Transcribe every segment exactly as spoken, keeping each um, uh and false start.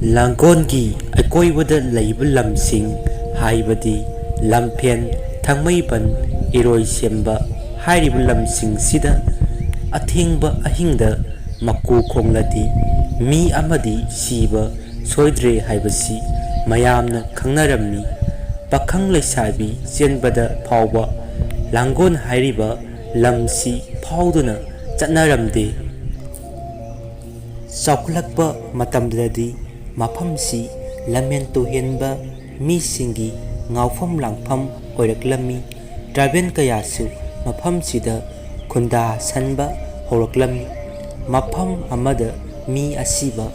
ꯂꯥꯡꯒꯣꯜꯒꯤ ꯑꯀꯣꯏꯕꯗ ꯂꯩꯕ ꯂꯝꯁꯤꯡ, ꯍꯥꯏꯕꯗꯤ ꯂꯝꯐꯦꯟ, ꯊꯥꯡꯃꯩꯕꯟ, ꯏꯔꯣꯏꯁꯦꯝꯕ ꯍꯥꯏꯔꯤꯕ ꯂꯝꯁꯤꯡꯁꯤꯗ ꯑꯊꯦꯡꯕ ꯑꯍꯤꯡꯗ ꯃꯀꯨ ꯈꯣꯡꯂꯗꯤ ꯃꯤ ꯑꯃꯗꯤ ꯁꯤꯕ ꯁꯣꯏꯗ꯭ꯔꯦ ꯍꯥꯏꯕꯁꯤ ꯃꯌꯥꯝꯅ ꯈꯪꯅꯔꯝꯃꯤ꯫ ꯄꯥꯈꯪ ꯂꯩꯁꯥꯕꯤ ꯆꯦꯟꯕꯗ ꯐꯥꯎꯕ ꯂꯥꯡꯒꯣꯜ ꯍꯥꯏꯔꯤꯕ ꯂꯝꯁꯤ ꯐꯥꯎꯗꯨꯅ ꯆꯠꯅꯔꯝꯗꯦ꯫ ꯆꯥꯎꯈꯠꯂꯛꯄ ꯃꯇꯝꯗꯗꯤ ꯃꯐꯝꯁꯤ ꯂꯝꯍꯦꯟ ꯇꯨꯍꯦꯟꯕ ꯃꯤꯁꯤꯡꯒꯤ ꯉꯥꯎꯐꯝ ꯂꯥꯡꯐꯝ ꯑꯣꯏꯔꯛꯂꯝꯃꯤ꯫ ꯇ꯭ꯔꯥꯏꯕꯦꯜ ꯀꯌꯥꯁꯨ ꯃꯐꯝꯁꯤꯗ ꯈꯨꯟꯗꯥꯁꯟꯕ ꯍꯧꯔꯛꯂꯝꯃꯤ꯫ ꯃꯐꯝ ꯑꯃꯗ ꯃꯤ ꯑꯁꯤꯕ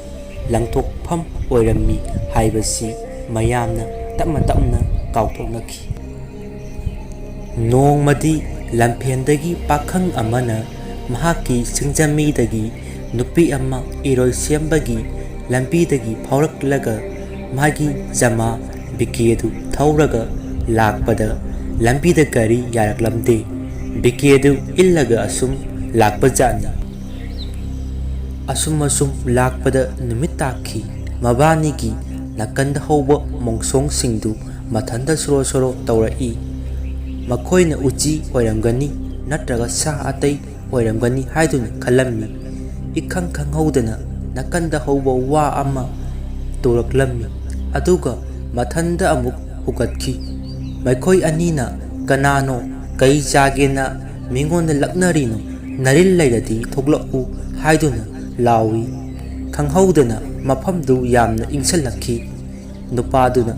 ꯂꯪꯊꯣꯛꯐꯝ ꯑꯣꯏꯔꯝꯃꯤ ꯍꯥꯏꯕꯁꯤ ꯃꯌꯥꯝꯅ ꯇꯞꯅ ꯇꯞꯅ ꯀꯥꯎꯊꯣꯛꯅꯈꯤ꯫ ꯅꯣꯡꯃꯗꯤ ꯂꯝꯐꯦꯟꯗꯒꯤ ꯄꯥꯈꯪ ꯑꯃꯅ ꯃꯍꯥꯛꯀꯤ ꯁꯤꯡꯖꯃꯩꯗꯒꯤ ꯅꯨꯄꯤ ꯑꯃ ꯏꯔꯣꯏꯁꯦꯝꯕꯒꯤ ꯂꯝꯕꯤꯗꯒꯤ ꯐꯥꯎꯔꯛꯂꯒ ꯃꯥꯒꯤ ꯖꯃꯥ ꯕꯤꯀꯦꯗꯨ ꯊꯧꯔꯒ ꯂꯥꯛꯄꯗ ꯂꯝꯕꯤꯗ ꯒꯥꯔꯤ ꯌꯥꯔꯛꯂꯝꯗꯦ꯫ ꯕꯤꯀꯦꯗꯨ ꯏꯜꯂꯒ ꯑꯁꯨꯝ ꯂꯥꯛꯄꯖꯥꯠꯅꯤ꯫ ꯑꯁꯨꯝ ꯑꯁꯨꯝ ꯂꯥꯛꯄꯗ ꯅꯨꯃꯤꯠ ꯇꯥꯈꯤ꯫ ꯃꯕꯥꯅꯤꯒꯤ ꯅꯥꯀꯟꯗ ꯍꯧꯕ ꯃꯣꯡꯁꯣꯡꯁꯤꯡꯗꯨ ꯃꯊꯟꯇ ꯁꯣꯔꯣ ꯁꯣꯔꯣ ꯇꯧꯔꯛꯏ꯫ ꯃꯈꯣꯏꯅ ꯎꯆꯤ ꯑꯣꯏꯔꯝꯒꯅꯤ ꯅꯠꯇ꯭ꯔꯒ ꯁꯥ ꯑꯇꯩ ꯑꯣꯏꯔꯝꯒꯅꯤ ꯍꯥꯏꯗꯨꯅ ꯈꯜꯂꯝꯃꯤ꯫ ꯏꯈꯪ ꯈꯪꯍꯧꯗꯅ ꯅꯥꯀꯟꯗ ꯍꯧꯕ ꯋꯥ ꯑꯃ ꯇꯨꯔꯛꯂꯝꯃꯤ, ꯑꯗꯨꯒ ꯃꯊꯟꯗ ꯑꯃꯨꯛ ꯍꯨꯒꯠꯈꯤ꯫ ꯃꯈꯣꯏ ꯑꯅꯤꯅ ꯀꯅꯥꯅꯣ, ꯀꯩ ꯆꯥꯒꯦꯅ ꯃꯤꯉꯣꯟꯗ ꯂꯛꯅꯔꯤꯅꯣ? ꯅꯔꯤꯜ ꯂꯩꯔꯗꯤ ꯊꯣꯛꯂꯛꯎ ꯍꯥꯏꯗꯨꯅ ꯂꯥꯎꯏ꯫ ꯈꯪꯍꯧꯗꯅ ꯃꯐꯝꯗꯨ ꯌꯥꯝꯅ ꯏꯪꯁꯜꯂꯛꯈꯤ꯫ ꯅꯨꯄꯥꯗꯨꯅ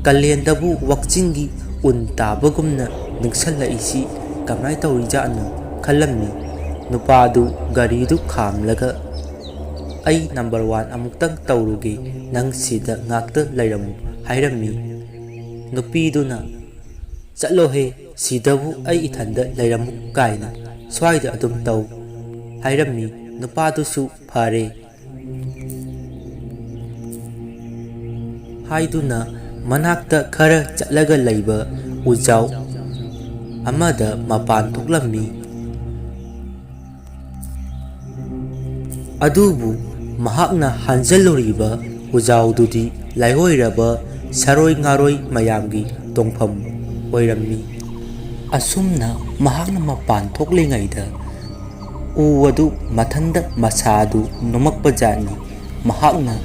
ꯀꯥꯂꯦꯟꯗꯕꯨ ꯋꯥꯛꯆꯤꯡꯒꯤ ꯎꯟ ꯇꯥꯕꯒꯨꯝꯅ ꯅꯤꯡꯁꯜꯂꯛꯏꯁꯤ ꯀꯃꯥꯏ ꯇꯧꯔꯤꯖꯥꯠꯅꯣ ꯈꯜꯂꯝꯃꯤ꯫ ꯅꯨꯄꯥꯗꯨ ꯒꯥꯔꯤꯗꯨ ꯈꯥꯝꯂꯒ, "ꯑꯩ ꯅꯝꯕꯔ ꯋꯥꯟ ꯑꯃꯨꯛꯇꯪ ꯇꯧꯔꯨꯒꯦ, ꯅꯪ ꯁꯤꯗ ꯉꯥꯛꯇ ꯂꯩꯔꯝꯃꯨ" ꯍꯥꯏꯔꯝꯃꯤ꯫ ꯅꯨꯄꯤꯗꯨꯅ, "ꯆꯠꯂꯣꯍꯦ, ꯁꯤꯗꯕꯨ ꯑꯩ ꯏꯊꯟꯗ ꯂꯩꯔꯝꯃꯨ ꯀꯥꯏꯅ, ꯁ꯭ꯋꯥꯏꯗ ꯑꯗꯨꯝ ꯇꯧ" ꯍꯥꯏꯔꯝꯃꯤ꯫ ꯅꯨꯄꯥꯗꯨꯁꯨ ꯐꯔꯦ ꯍꯥꯏꯗꯨꯅ ꯃꯅꯥꯛꯇ ꯈꯔ ꯆꯠꯂꯒ ꯂꯩꯕ ꯎꯖꯥꯎ ꯑꯃꯗ ꯃꯄꯥꯟ ꯊꯣꯛꯂꯝꯃꯤ꯫ ꯑꯗꯨꯕꯨ ꯃꯍꯥꯛꯅ ꯍꯟꯖꯜꯂꯨꯔꯤꯕ ꯎꯖꯥꯎꯗꯨꯗꯤ ꯂꯥꯏꯍꯣꯏꯔꯕ ꯁꯥꯔꯣꯏ ꯉꯥꯔꯣꯏ ꯃꯌꯥꯝꯒꯤ ꯇꯣꯡꯐꯝ ꯑꯣꯏꯔꯝꯃꯤ꯫ ꯑꯁꯨꯝꯅ ꯃꯍꯥꯛꯅ ꯃꯄꯥꯟ ꯊꯣꯛꯂꯤꯉꯩꯗ ꯎ ꯑꯗꯨ ꯃꯊꯟꯗ ꯃꯁꯥ ꯑꯗꯨ ꯅꯣꯝꯃꯛꯄ ꯖꯥꯠꯅꯤ꯫ ꯃꯍꯥꯛꯅ,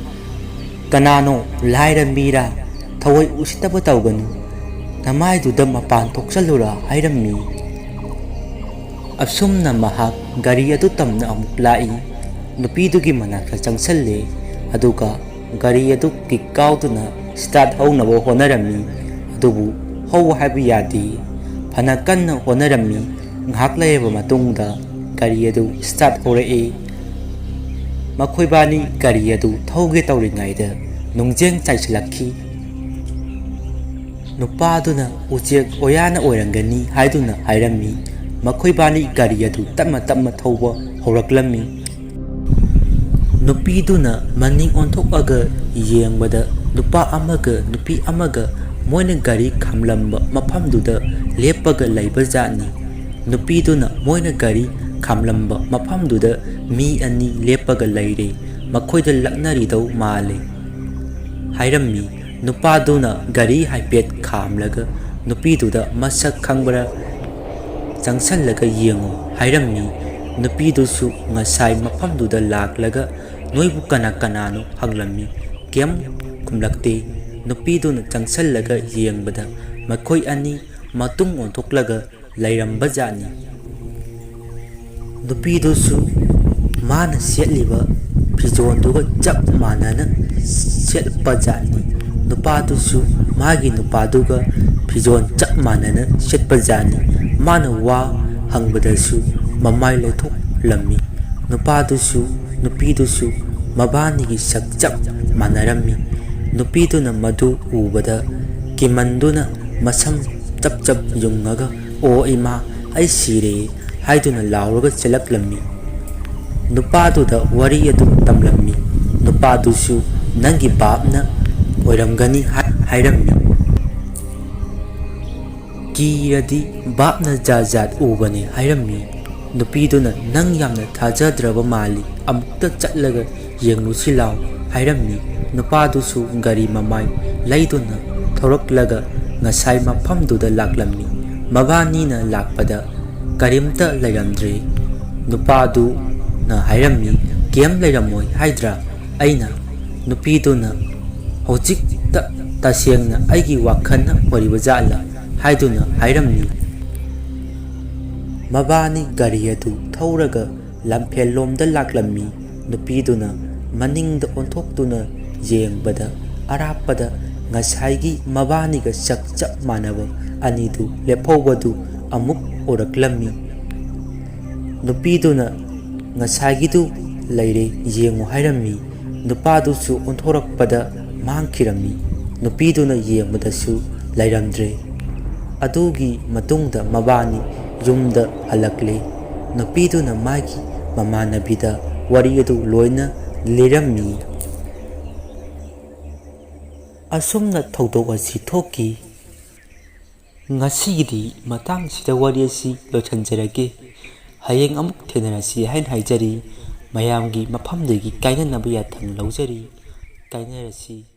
"ꯀꯅꯥꯅꯣ? ꯂꯥꯏꯔ ꯃꯤꯔꯥ? ꯊꯑꯣꯏ ꯎꯁꯤꯠꯇꯕ ꯇꯧꯒꯅꯨ꯫ ꯅꯃꯥꯏꯗꯨꯗ ꯃꯄꯥꯟ ꯊꯣꯛꯆꯜꯂꯨꯔꯥ?" ꯍꯥꯏꯔꯝꯃꯤ꯫ ꯑꯁꯨꯝꯅ ꯃꯍꯥꯛ ꯒꯥꯔꯤ ꯑꯗꯨ ꯇꯝꯅ ꯑꯃꯨꯛ ꯂꯥꯛꯏ꯫ ꯅꯨꯄꯤꯗꯨꯒꯤ ꯃꯅꯥꯛꯇ ꯆꯪꯁꯜꯂꯦ꯫ ꯑꯗꯨꯒ ꯒꯥꯔꯤ ꯑꯗꯨ ꯀꯤꯛ ꯀꯥꯎꯗꯨꯅ ꯁ꯭ꯇꯥꯔꯠ ꯍꯧꯅꯕ ꯍꯣꯠꯅꯔꯝꯃꯤ꯫ ꯑꯗꯨꯕꯨ ꯍꯧ ꯍꯥꯏꯕ ꯌꯥꯗꯦ꯫ ꯐꯅ ꯀꯟꯅ ꯍꯣꯠꯅꯔꯝꯃꯤ꯫ ꯉꯥꯏꯍꯥꯛ ꯂꯩꯔꯕ ꯃꯇꯨꯡꯗ ꯒꯥꯔꯤ ꯑꯗꯨ ꯁ꯭ꯇꯥꯔꯠ ꯍꯧꯔꯛꯏ꯫ ꯃꯈꯣꯏꯕꯥꯅꯤ ꯒꯥꯔꯤ ꯑꯗꯨ ꯊꯧꯒꯦ ꯇꯧꯔꯤꯉꯩꯗ ꯅꯨꯡꯖꯦꯡ ꯆꯥꯏꯁꯤꯜꯂꯛꯈꯤ꯫ ꯅꯨꯄꯥꯗꯨꯅ ꯎꯆꯦꯛ ꯑꯣꯌꯥꯅ ꯑꯣꯏꯔꯝꯒꯅꯤ ꯍꯥꯏꯗꯨꯅ ꯍꯥꯏꯔꯝꯃꯤ꯫ ꯃꯈꯣꯏꯕꯥꯅꯤ ꯒꯥꯔꯤ ꯑꯗꯨ ꯇꯞꯅ ꯇꯞꯅ ꯊꯧꯕ ꯍꯧꯔꯛꯂꯝꯃꯤ꯫ ꯅꯨꯄꯤꯗꯨꯅ ꯃꯅꯤꯡ ꯑꯣꯟꯊꯣꯛꯑꯒ ꯌꯦꯡꯕꯗ ꯅꯨꯄꯥ ꯑꯃꯒ ꯅꯨꯄꯤ ꯑꯃꯒ ꯃꯣꯏꯅ ꯒꯥꯔꯤ ꯈꯥꯝꯂꯝꯕ ꯃꯐꯝꯗꯨꯗ ꯂꯦꯞꯄꯒ ꯂꯩꯕ ꯖꯥꯠꯅꯤ꯫ ꯅꯨꯄꯤꯗꯨꯅ ꯃꯣꯏꯅ ꯒꯥꯔꯤ ꯈꯥꯝꯂꯝꯕ ꯃꯐꯝꯗꯨꯗ ꯃꯤ ꯑꯅꯤ ꯂꯦꯞꯄꯒ ꯂꯩꯔꯦ꯫ ꯃꯈꯣꯏꯗ ꯂꯛꯅꯔꯤꯗꯧ ꯃꯥꯜꯂꯦ ꯍꯥꯏꯔꯝꯃꯤ꯫ ꯅꯨꯄꯥꯗꯨꯅ ꯒꯥꯔꯤ ꯍꯥꯏꯐꯦꯠ ꯈꯥꯝꯂꯒ ꯅꯨꯄꯤꯗꯨꯗ ꯃꯁꯛ ꯈꯪꯕ꯭ꯔꯥ ꯆꯪꯁꯜꯂꯒ ꯌꯦꯡꯉꯨ ꯍꯥꯏꯔꯝꯃꯤ꯫ ꯅꯨꯄꯤꯗꯨꯁꯨ ꯉꯁꯥꯏ ꯃꯐꯝꯗꯨꯗ ꯂꯥꯛꯂꯒ ꯅꯣꯏꯕꯨ ꯀꯅꯥ ꯀꯅꯥꯅꯣ ꯍꯪꯂꯝꯃꯤ꯫ ꯀꯩꯝ ꯈꯨꯝꯂꯛꯇꯦ꯫ ꯅꯨꯄꯤꯗꯨꯅ ꯆꯪꯁꯜꯂꯒ ꯌꯦꯡꯕꯗ ꯃꯈꯣꯏ ꯑꯅꯤ ꯃꯇꯨꯡ ꯑꯣꯟꯊꯣꯛꯂꯒ ꯂꯩꯔꯝꯕ ꯖꯥꯠꯅꯤ꯫ ꯅꯨꯄꯤꯗꯨꯁꯨ ꯃꯥꯅ ꯁꯦꯠꯂꯤꯕ ꯐꯤꯖꯣꯜꯗꯨꯒ ꯆꯞ ꯃꯥꯟꯅꯅ ꯁꯦꯠꯄ ꯖꯥꯠꯅꯤ꯫ ꯅꯨꯄꯥꯗꯨꯁꯨ ꯃꯥꯒꯤ ꯅꯨꯄꯥꯗꯨꯒ ꯐꯤꯖꯣꯜ ꯆꯞ ꯃꯥꯟꯅꯅ ꯁꯦꯠꯄ ꯖꯥꯠꯅꯤ꯫ ꯃꯥꯅ ꯋꯥ ꯍꯪꯕꯗꯁꯨ ꯃꯃꯥꯏ ꯂꯩꯊꯣꯛꯂꯝꯃꯤ꯫ ꯅꯨꯄꯥꯗꯨꯁꯨ ꯅꯨꯄꯤꯗꯨꯁꯨ ꯃꯕꯥꯅꯤꯒꯤ ꯁꯛ ꯆꯞ ꯃꯥꯟꯅꯔꯝꯃꯤ꯫ ꯅꯨꯄꯤꯗꯨꯅ ꯃꯗꯨ ꯎꯕꯗ ꯀꯤꯃꯟꯗꯨꯅ ꯃꯁꯝ ꯆꯞ ꯆꯞ ꯌꯨꯡꯉꯒ, "ꯑꯣ ꯏꯃꯥ, ꯑꯩ ꯁꯤꯔꯦ" ꯍꯥꯏꯗꯨꯅ ꯂꯥꯎꯔꯒ ꯆꯦꯜꯂꯛꯂꯝꯃꯤ꯫ ꯅꯨꯄꯥꯗꯨꯗ ꯋꯥꯔꯤ ꯑꯗꯨ ꯇꯝꯂꯝꯃꯤ꯫ ꯅꯨꯄꯥꯗꯨꯁꯨ "ꯅꯪꯒꯤ ꯕꯥꯞꯅ ꯑꯣꯏꯔꯝꯒꯅꯤ" ꯍꯥꯏ-, ꯍꯥꯏꯔꯝꯃꯤ꯫ "ꯀꯤꯔꯗꯤ ꯕꯥꯞꯅ ꯖꯥꯠ ꯖꯥꯠ ꯎꯕꯅꯦ" ꯍꯥꯏꯔꯝꯃꯤ꯫ ꯅꯨꯄꯤꯗꯨꯅ, "ꯅꯪ ꯌꯥꯝꯅ ꯊꯥꯖꯗ꯭ꯔꯕ ꯃꯥꯜꯂꯤ, ꯑꯃꯨꯛꯇ ꯆꯠꯂꯒ ꯌꯦꯡꯂꯨꯁꯤ ꯂꯥꯎ" ꯍꯥꯏꯔꯝꯃꯤ꯫ ꯅꯨꯄꯥꯗꯨꯁꯨ ꯒꯥꯔꯤ ꯃꯃꯥꯏ ꯂꯩꯗꯨꯅ ꯊꯧꯔꯛꯂꯒ ꯉꯁꯥꯏ ꯃꯐꯝꯗꯨꯗ ꯂꯥꯛꯂꯝꯃꯤ꯫ ꯃꯕꯥꯅꯤꯅ ꯂꯥꯛꯄꯗ ꯀꯔꯤꯝꯇ ꯂꯩꯔꯝꯗ꯭ꯔꯦ꯫ ꯅꯨꯄꯥꯗꯨꯅ ꯍꯥꯏꯔꯝꯃꯤ, "ꯀꯩꯝ ꯂꯩꯔꯝꯃꯣꯏ ꯍꯥꯏꯗ꯭ꯔꯥ?" ꯑꯩꯅ ꯅꯨꯄꯤꯗꯨꯅ ꯍꯧꯖꯤꯛꯇ ꯇꯁꯦꯡꯅ ꯑꯩꯒꯤ ꯋꯥꯈꯜꯅ ꯑꯣꯏꯔꯤꯕ ꯖꯥꯠꯂ ꯍꯥꯏꯗꯨꯅ ꯍꯥꯏꯔꯝꯃꯤ꯫ ꯃꯕꯥꯅꯤ ꯒꯥꯔꯤ ꯑꯗꯨ ꯊꯧꯔꯒ ꯂꯝꯐꯦꯜꯂꯣꯝꯗ ꯂꯥꯛꯂꯝꯃꯤ꯫ ꯅꯨꯄꯤꯗꯨꯅ ꯃꯅꯤꯡꯗ ꯑꯣꯟꯊꯣꯛꯇꯨꯅ ꯌꯦꯡꯕꯗ, ꯑꯔꯥꯞꯄꯗ ꯉꯁꯥꯏꯒꯤ ꯃꯕꯥꯅꯤꯒ ꯆꯞ ꯆꯞ ꯃꯥꯟꯅꯕ ꯑꯅꯤꯗꯨ ꯂꯦꯞꯍꯧꯕꯗꯨ ꯑꯃꯨꯛ ꯎꯔꯛꯂꯝꯃꯤ꯫ ꯅꯨꯄꯤꯗꯨꯅ, "ꯉꯁꯥꯏꯒꯤꯗꯨ ꯂꯩꯔꯦ, ꯌꯦꯡꯉꯨ" ꯍꯥꯏꯔꯝꯃꯤ꯫ ꯅꯨꯄꯥꯗꯨꯁꯨ ꯑꯣꯟꯊꯣꯔꯛꯄꯗ ꯃꯥꯡꯈꯤꯔꯝꯃꯤ꯫ ꯅꯨꯄꯤꯗꯨꯅ ꯌꯦꯡꯕꯗꯁꯨ ꯂꯩꯔꯝꯗ꯭ꯔꯦ꯫ ꯑꯗꯨꯒꯤ ꯃꯇꯨꯡꯗ ꯃꯕꯥꯅꯤ ꯌꯨꯝꯗ ꯍꯜꯂꯛꯂꯦ꯫ ꯅꯨꯄꯤꯗꯨꯅ ꯃꯥꯒꯤ ꯃꯃꯥꯟꯅꯕꯤꯗ ꯋꯥꯔꯤ ꯑꯗꯨ ꯂꯣꯏꯅ ꯂꯤꯔꯝꯃꯤ꯫ ꯑꯁꯨꯝꯅ ꯊꯧꯗꯣꯛ ꯑꯁꯤ ꯊꯣꯛꯈꯤ꯫ ꯉꯁꯤꯒꯤꯗꯤ ꯃꯇꯥꯡꯁꯤꯗ ꯋꯥꯔꯤ ꯑꯁꯤ ꯂꯣꯏꯁꯤꯟꯖꯔꯒꯦ꯫ ꯍꯌꯦꯡ ꯑꯃꯨꯛ ꯊꯦꯡꯅꯔꯁꯤ ꯍꯥꯏꯅ ꯍꯥꯏꯖꯔꯤ꯫ ꯃꯌꯥꯝꯒꯤ ꯃꯐꯝꯗꯒꯤ ꯀꯥꯏꯅꯅꯕ ꯌꯥꯊꯪ ꯂꯧꯖꯔꯤ꯫ ꯀꯥꯏꯅꯔꯁꯤ꯫